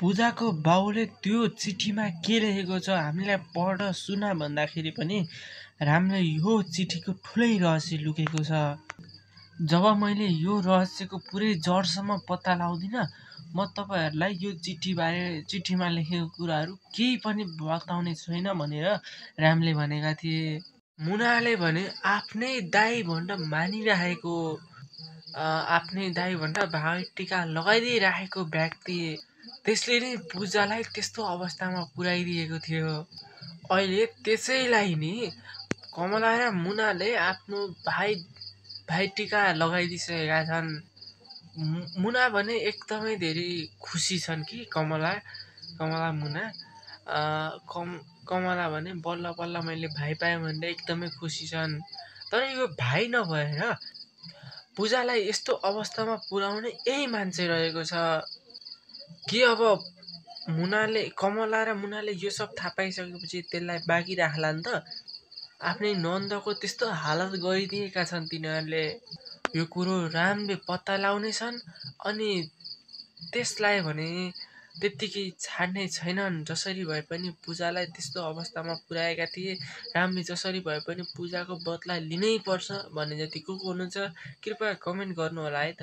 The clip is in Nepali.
पूजाको बाउले त्यो चिठीमा के लेखेको छ हामीलाई पढ सुना भन्दाखेरि पनि रामले यो चिठीको ठुलै रहस्य लुकेको छ। जब मैले यो रहस्यको पुरै जडसम्म पत्ता लगाउँदिनँ म तपाईँहरूलाई यो चिठीमा लेखेको कुराहरू केही पनि बताउने छैन भनेर रामले भनेका थिए। मुनाले भने आफ्नै दाइ भनेर मानिराखेको आफ्नै दाइ भनेर भाइ टिका लगाइदिइराखेको व्यक्ति त्यसले नै पूजालाई त्यस्तो अवस्थामा पुर्याइदिएको थियो। अहिले त्यसैलाई नि कमला र मुनाले आफ्नो भाइ टिका लगाइदिइसकेका छन्। मुना भने एकदमै धेरै खुसी छन् कि कमला मुना कमला भने बल्ल बल्ल मैले भाइ पाएँ भनेर एकदमै खुसी छन्। तर यो भाइ नभएर पूजालाई यस्तो अवस्थामा पुर्याउने यही मान्छे रहेको छ। के अब कमला र मुनाले यो सब थाहा पाइसकेपछि त्यसलाई बाँकी राख्ला नि त? आफ्नै नन्दको त्यस्तो हालत गरिदिएका छन् तिनीहरूले। यो कुरो रामले पत्ता लगाउने छन् अनि त्यसलाई भने त्यत्तिकै छाड्ने छैनन्। जसरी भए पनि पूजालाई त्यस्तो अवस्थामा पुर्याएका थिए। रामले जसरी भए पनि पूजाको बदला लिनै पर्छ भन्ने जति को हुनुहुन्छ कृपया कमेन्ट गर्नु होला है त।